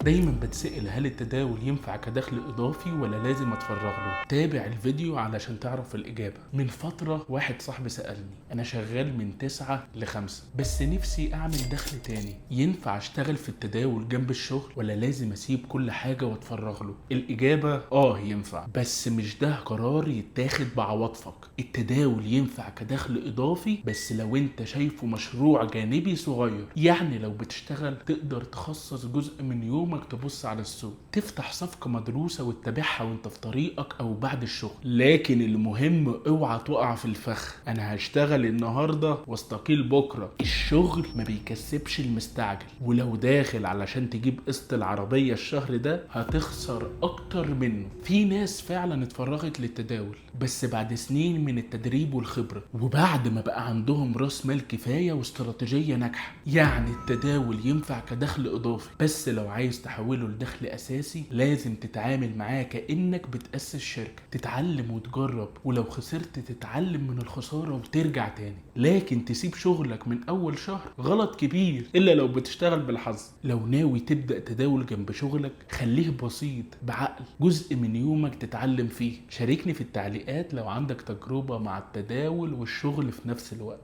دايما بتسأل هل التداول ينفع كدخل اضافي ولا لازم اتفرغ له؟ تابع الفيديو علشان تعرف الاجابة. من فترة واحد صاحبي سألني انا شغال من 9 ل 5 بس نفسي اعمل دخل تاني، ينفع اشتغل في التداول جنب الشغل ولا لازم اسيب كل حاجة واتفرغ له؟ الاجابة ينفع، بس مش ده قرار يتاخد بعواطفك. التداول ينفع كدخل اضافي بس لو انت شايفه مشروع جانبي صغير، يعني لو بتشتغل تقدر تخصص جزء من يومك تبص على السوق، تفتح صفقة مدروسة وتتابعها وانت في طريقك او بعد الشغل. لكن المهم اوعى تقع في الفخ، انا هشتغل النهاردة واستقيل بكرة. الشغل ما بيكسبش المستعجل، ولو داخل علشان تجيب قسط العربية الشهر ده هتخسر اكتر منه. في ناس فعلا اتفرغت للتداول بس بعد سنين من التدريب والخبرة، وبعد ما بقى عندهم راس مال كفاية واستراتيجية ناجحة. يعني التداول ينفع كدخل اضافي، بس لو عايز تحوله لدخل اساسي لازم تتعامل معاه كأنك بتأسس شركة، تتعلم وتجرب، ولو خسرت تتعلم من الخسارة وترجع تاني. لكن تسيب شغلك من اول شهر غلط كبير، الا لو بتشتغل بالحظ. لو ناوي تبدأ تداول جنب شغلك خليه بسيط بعقل، جزء من يومك تتعلم فيه. شاركني في التعليقات لو عندك تجربة مع التداول والشغل في نفس الوقت.